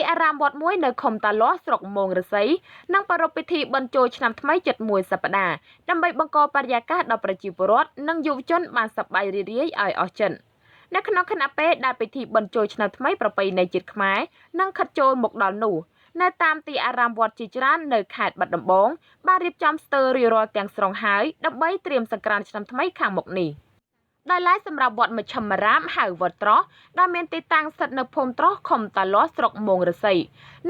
អារាមវត្តមួយនៅឃុំតាលាស់ស្រុកមោងឫស្សីនឹងប្រារព្ធពិធីបុណ្យចូលឆ្នាំថ្មីជិតមួយសប្តាហ៍ដើម្បីបង្កបរិយាកាសដល់ប្រជាពលរដ្ឋនិងយុវជនបានសប្បាយរីករាយឲ្យអស់ចិត្តនៅក្នុងខណៈពេលដែលពិធីបុណ្យចូលឆ្នាំថ្មីប្រពៃណីជាតិខ្មែរនឹងខិតចូលមកដល់នោះនៅតាមទីអារាមវត្តជាច្រើននៅខេត្តបាត់ដំបងបានរៀបចំស្ទើររួចរាល់ទាំងស្រុងហើយដើម្បីត្រៀមសង្ក្រាន្តឆ្នាំថ្មីខាងមុខនេះ។ ដោយឡែកសម្រាប់វត្តមជ្ឈិមរាមហៅវត្តត្រោះដែលមានទីតាំងស្ថិតនៅភូមិត្រោះឃុំតាលាស់ស្រុកមោងឫស្សី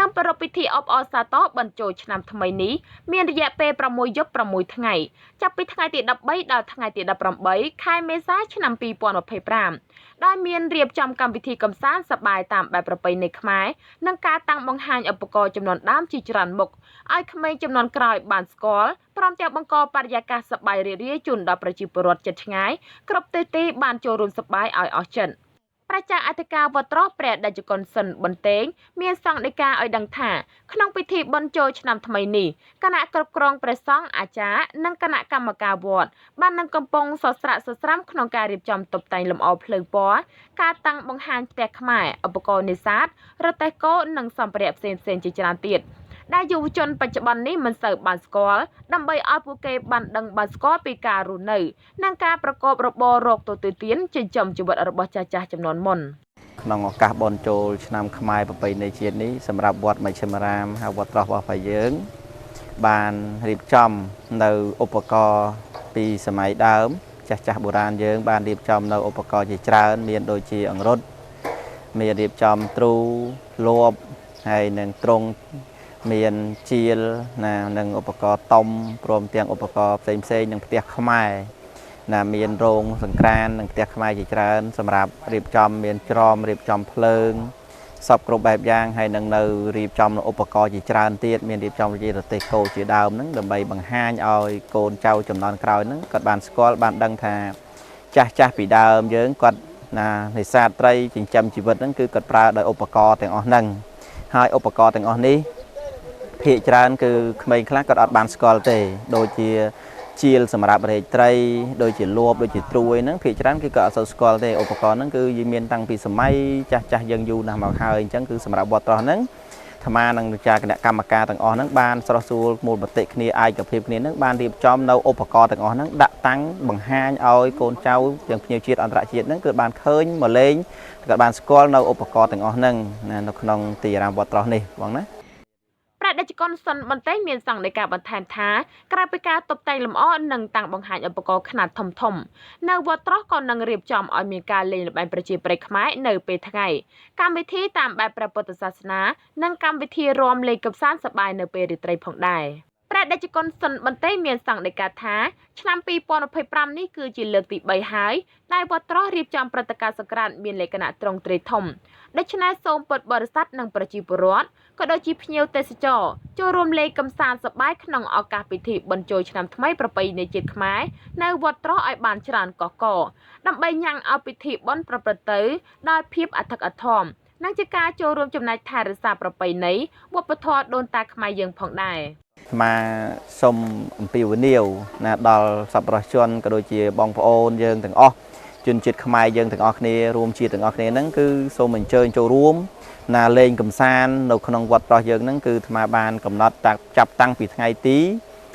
នឹងប្រារព្ធពិធីអបអរសាទរបញ្ចូលឆ្នាំថ្មីនេះមានរយៈពេល6យប់6ថ្ងៃចាប់ពីថ្ងៃទី13ដល់ថ្ងៃទី18ខែមេសាឆ្នាំ2025ដោយមានរៀបចំកម្មវិធីកម្សាន្តសប្បាយតាមបែបប្រពៃណីខ្មែរនិងការតាំងបង្ហាញឧបករណ៍ចំនួនដើមជាច្រើនមុខឲ្យក្មេងចំនួនក្រោយបានស្គាល់ព្រមទាំងបង្កបរិយាកាសសប្បាយរីករាយជូនដល់ប្រជាពលរដ្ឋជិតឆ្ងាយគ្រប់ទិសទីបានចូលរួមសប្បាយឲ្យអស់ចិត្ត។ ប្រជាអធិការវត្តត្រោះព្រះតេជគុណសិនបន្ទែងមានសង្ឃដីកាឲ្យដឹងថាក្នុងពិធីបុណ្យចូលឆ្នាំថ្មីនេះគណៈគ្រប់គ្រងព្រះសង្ឃអាចារ្យនិងគណៈកម្មការវត្តបាននឹងកំពុងសស្រាក់សស្រាំក្នុងការរៀបចំតុបតែងលម្អភ្លើងពណ៌ការតាំងបង្ហាញផ្ទះខ្មែរឧបករណ៍នេសាទរទេះគោនិងសម្ភារៈផ្សេងៗជាច្រើនទៀតដែលយុវជនបច្ចុប្បន្ននេះមិនសូវបានស្គាល់ដើម្បីឲ្យពួកគេបានដឹងបានស្គាល់ពីការរស់នៅនិងការប្រកបរបររកទទួលទានចិញ្ចឹមជីវិតរបស់ចាស់ៗចំនួនមុនក្នុងឱកាសបុណ្យចូលឆ្នាំខ្មែរប្រពៃណីជាតិនេះសម្រាប់វត្តមជ្ឈិមរាមហៅវត្តត្រោះរបស់យើងបានរៀបចំនៅឧបករណ៍ពីសម័យដើមចាស់ៗបុរាណយើងបានរៀបចំនៅឧបករណ៍ជាច្រើនមានដូចជាអង្រុតមានរៀបចំទ្រូលបហើយនឹងទ្រង់មានជាលណានិងឧបករណ៍តុំព្រមទាំងឧបករណ៍ផ្សេងៗនិងផ្ទះខ្មែរណាមានរោងសង្ក្រាននិងផ្ទះខ្មែរជាច្រើនសម្រាប់រៀបចំមានច្រមរៀបចំភ្លើងសពគ្រប់បែបយ៉ាងហើយនឹងនៅរៀបចំឧបករណ៍ជាច្រើនទៀតមានរៀបចំជារទេះគោជាដើមហ្នឹងដើម្បីបង្ហាញឲ្យកូនចៅចំនួនក្រោយហ្នឹងគាត់បានស្គាល់បានដឹងថាចាស់ៗពីដើមយើងគាត់ណានេសាទត្រីចិញ្ចឹមជីវិតហ្នឹងគឺគាត់ប្រើដោយឧបករណ៍ទាំងអស់ហ្នឹងហើយឧបករណ៍ទាំងអស់នេះភាគច្រើនគឺក្មេងខ្លះគាត់អត់បានស្គាល់ទេដូចជាជាលសម្រាប់រែកត្រីដូចជាលបដូចជាត្រួយហ្នឹងភាគច្រើនគឺក៏អត់សូវស្គាល់ទេឧបករណ៍ហ្នឹងគឺយើងមានតាំងពីសម័យចាស់ៗយើងយូរណាស់មកហើយអញ្ចឹងគឺសម្រាប់វត្តត្រោះហ្នឹងអាត្មានិងចាគណៈកម្មការទាំងអស់ហ្នឹងបានស្រោះសួលមូលមតិគ្នាឯកភាពគ្នាហ្នឹងបានរៀបចំនៅឧបករណ៍ទាំងអស់ហ្នឹងដាក់តាំងបង្ហាញឲ្យកូនចៅទាំងភ្ញៀវជាតិអន្តរជាតិហ្នឹងគឺបានឃើញមកលេងក៏បានស្គាល់នៅឧបករណ៍ទាំងអស់ហ្នឹងនៅក្នុងទីអារាមវត្តត្រោះនេះបងណាព្រះតេជគុណសុនបន្ទែងមានសង្ឃដីកាបន្ថែមថាក្រៅពីការតុបតែងលម្អនិងតាំងបង្ហាញឧបករណ៍ខ្នាតធំៗនៅវត្តត្រោះក៏នឹងរៀបចំឲ្យមានការលេងល្បែងប្រជាប្រិយខ្មែរនៅពេលថ្ងៃកម្មវិធីតាមបែបព្រះពុទ្ធសាសនានិងកម្មវិធីរាំលេងកម្សាន្តសប្បាយនៅពេលរាត្រីផងដែរព្រះតេជគុណសុនបន្ទែងមានសង្ឃដីកាថាឆ្នាំ2025នេះគឺជាលើកទី3ហើយដែលវត្តត្រោះរៀបចំព្រឹត្តិការណ៍សង្ក្រាន្តមានលក្ខណៈទ្រង់ទ្រាយធំដូច្នេះសូមពុទ្ធបរិស័ទនិងប្រជាពលរដ្ឋក៏ដូចជាភ្ញៀវទេសចរចូលរួមលេងកម្សាន្តសប្បាយក្នុងឱកាសពិធីបុណ្យចូលឆ្នាំថ្មីប្រពៃណីជាតិខ្មែរនៅវត្តត្រោះឲ្យបានច្រើនកកដើម្បីញ៉ាំងឲ្យពិធីបុណ្យប្រព្រឹត្តទៅដោយភាពអធិកអធមនិងជាការចូលរួមចំណែកថែរក្សាប្រពៃណីវប្បធម៌ដូនតាខ្មែរយើងផងដែរអាត្មាសូមអំពាវនាវណាដល់សប្បុរសជនក៏ដូចជាបងប្អូនយើងទាំងអស់ជនជាតិខ្មែរយើងទាំងអស់គ្នារួមជាតិទាំងអស់គ្នាហ្នឹងគឺសូមអញ្ជើញចូលរួមណាលេងកម្សាន្តនៅក្នុងវត្តត្រោះយើងហ្នឹងគឺអាត្មាបានកំណត់ចាប់តាំងពីថ្ងៃទី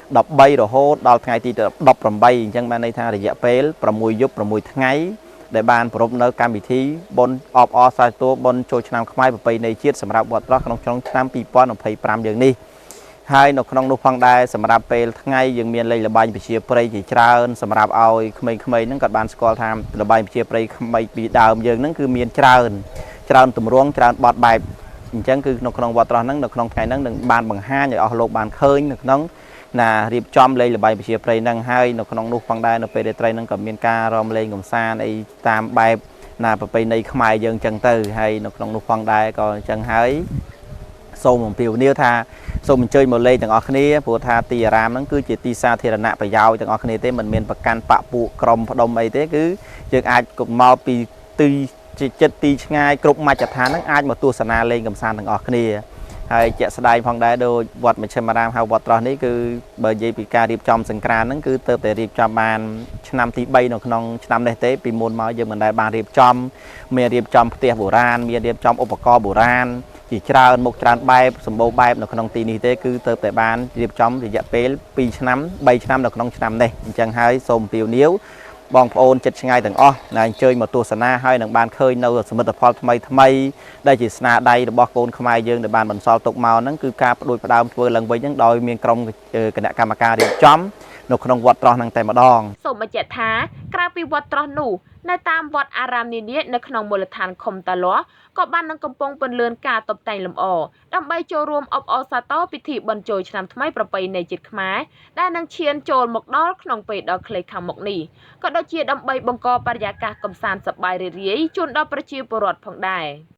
13រហូតដល់ថ្ងៃទី18អញ្ចឹងបានន័យថារយៈពេល6យប់6ថ្ងៃដែលបានប្រារព្ធនៅកម្មវិធីបុណ្យអបអរសាទរបុណ្យចូលឆ្នាំខ្មែរប្រពៃណីជាតិសម្រាប់វត្តត្រោះក្នុងឆ្នាំ2025យើងនេះហើយនៅក្នុងនោះផងដែរសម្រាប់ពេលថ្ងៃយើងមានលេងល្បែងប្រជាប្រិយជាច្រើនសម្រាប់ឲ្យក្មេងៗហ្នឹងគាត់បានស្គាល់ថាល្បែងប្រជាប្រិយក្មេងពីដើមយើងហ្នឹងគឺមានច្រើនច្រើនទម្រង់ច្រើនបទបែបអញ្ចឹងគឺនៅក្នុងវត្តត្រោះហ្នឹងនៅក្នុងថ្ងៃហ្នឹងនឹងបានបង្ហាញឲ្យអស់លោកបានឃើញនៅក្នុងណារៀបចំលេងល្បែងប្រជាប្រិយហ្នឹងហើយនៅក្នុងនោះផងដែរនៅពេលរាត្រីហ្នឹងក៏មានការរាំលេងកម្សាន្តអីតាមបែបណាប្រពៃណីខ្មែរយើងអញ្ចឹងទៅហើយនៅក្នុងនោះផងដែរក៏អញ្ចឹងហើយសូមអំពាវនាវថាសូមអញ្ជើញមកលេងទាំងអស់គ្នាព្រោះថាទីអារាមហ្នឹងគឺជាទីសាធារណៈប្រយោជន៍ទាំងអស់គ្នាទេមិនមានប្រកាន់បពពួកក្រុមផ្ដុំអីទេគឺយើងអាចមកពីទីចិត្តទីឆ្ងាយគ្រប់មជ្ឈដ្ឋានហ្នឹងអាចមកទស្សនាលេងកម្សាន្តទាំងអស់គ្នាហើយជាក់ស្ដែងផងដែរដូចវត្តមជ្ឈិមរាមហៅវត្តត្រោះនេះគឺបើនិយាយពីការរៀបចំសង្ក្រាន្តហ្នឹងគឺទើបតែរៀបចំបានឆ្នាំទី3នៅក្នុងឆ្នាំនេះទេពីមុនមកយើងមិនដែលបានរៀបចំមានរៀបចំផ្ទះបុរាណមានរៀបចំឧបករណ៍បុរាណជា ជាច្រើនមុខច្រើនបែបសម្បូរបែបនៅក្នុងទីនេះទេគឺទៅតែបានរៀបចំរយៈពេល2ឆ្នាំ3ឆ្នាំនៅក្នុងឆ្នាំនេះអញ្ចឹងហើយសូមអំពាវនាវបងប្អូនចិត្តឆ្ងាយទាំងអស់ណាអញ្ជើញមកទស្សនាហើយនឹងបានឃើញនៅសមិទ្ធផលថ្មីថ្មីដែលជាស្នាដៃរបស់កូនខ្មែរយើងដែលបានបន្សល់ទុកមកហ្នឹងគឺការបដួចផ្ដើមធ្វើឡើងវិញហ្នឹងដោយមានក្រុមគណៈកម្មការរៀបចំនៅក្នុងវត្តត្រោះហ្នឹងតែម្ដង សូមបញ្ជាក់ថាក្រៅពីវត្តត្រោះនោះនៅតាមវត្តអារាមនានានៅក្នុងមូលដ្ឋានឃុំតាលាស់ក៏បាននឹងកំពុងពន្លឿនការតុបតែងលម្អដើម្បីចូលរួមអបអរសាទរពិធីបុណ្យចូលឆ្នាំថ្មីប្រពៃណីជាតិខ្មែរដែលនឹងឈានចូលមកដល់ក្នុងពេលដ៏ខ្លីខាងមុខនេះក៏ដូចជាដើម្បីបង្កបរិយាកាសកម្សាន្តសប្បាយរីករាយជូនដល់ប្រជាពលរដ្ឋផងដែរ។